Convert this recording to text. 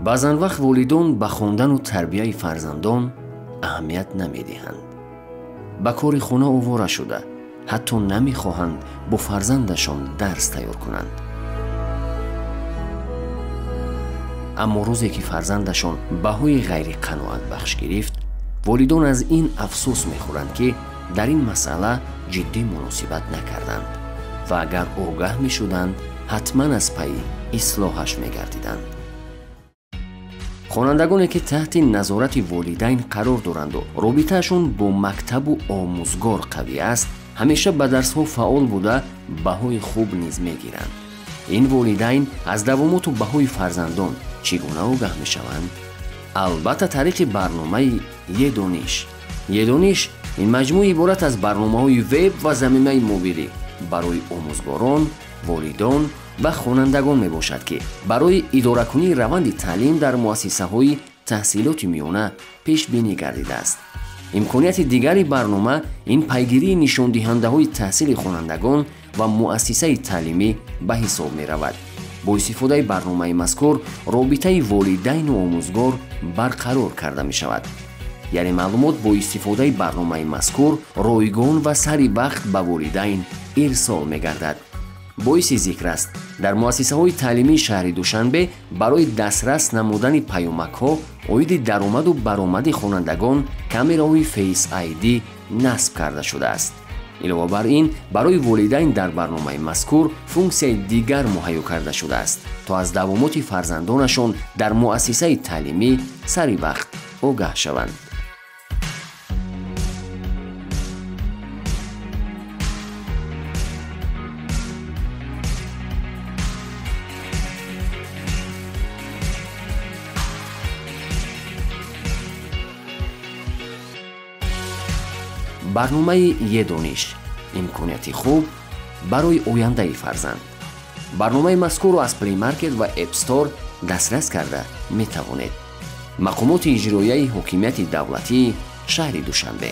Баъзан вақт волидон ба хондану тарбияи фарзандон аҳамият намедиҳанд. Ба кори хона овора шуда, ҳатто намехоҳанд бо фарзандашон дарс тайёр кунанд. Аммо рӯзе ки фарзандашон баҳои ғайриқаноатбахш гирифт, волидон аз ин афсӯс мехӯранд, ки дар ин масъала ҷиддӣ муносибат накарданд ва агар огаҳ мешуданд, ҳатман аз пайи ислоҳаш мегардиданд. Хонандагоне ки таҳти назорати волидайн қарор доранду робитаашон бо мактабу омӯзгор қавӣ аст, ҳамеша ба дарсҳо фаъол буда баҳои хуб низ мегиранд. Ин волидайн аз давомоту баҳои фарзандон чӣ гуна огаҳ мешаванд? Албатта, тариқи барномаи Едониш. Едониш ин маҷмӯи иборат аз барномаҳои веб ва замимаи мобилӣ барои омӯзгорон, волидон ва хонандагон мебошад, ки барои идоракунии раванди таълим дар муассисаҳои таҳсилоти миёна пешбинӣ гардидааст. Имконияти дигари барнома ин пайгирии нишондиҳандаҳои таҳсили хонандагон ва муассисаи таълимӣ ба ҳисоб меравад. Бо истифодаи барномаи мазкур робитаи волидайну омӯзгор барқарор карда мешавад. Яъне маълумот бо истифодаи барномаи мазкур ройгон ва сари вақт ба волидайн ирсол мегардад. Боиси зикр аст, дар муассисаҳои таълимии шаҳри Душанбе барои дастрас намудани паёмакҳо оиди даромаду баромади хонандагон камераҳои Face ID насб карда шудааст. Илова бар ин, барои волидайн дар барномаи мазкур функсияи дигар муҳайё карда шудааст, то аз давомоти фарзандонашон дар муассисаи таълимӣ сари вақт огаҳ шаванд. Барномаи Едониш имконияти хуб барои ояндаи фарзанд. Барномаи мазкурро аз Play Market ва App Store дастрас карда метавонед. Мақомоти иҷроияи ҳокимияти давлатии шаҳри Душанбе.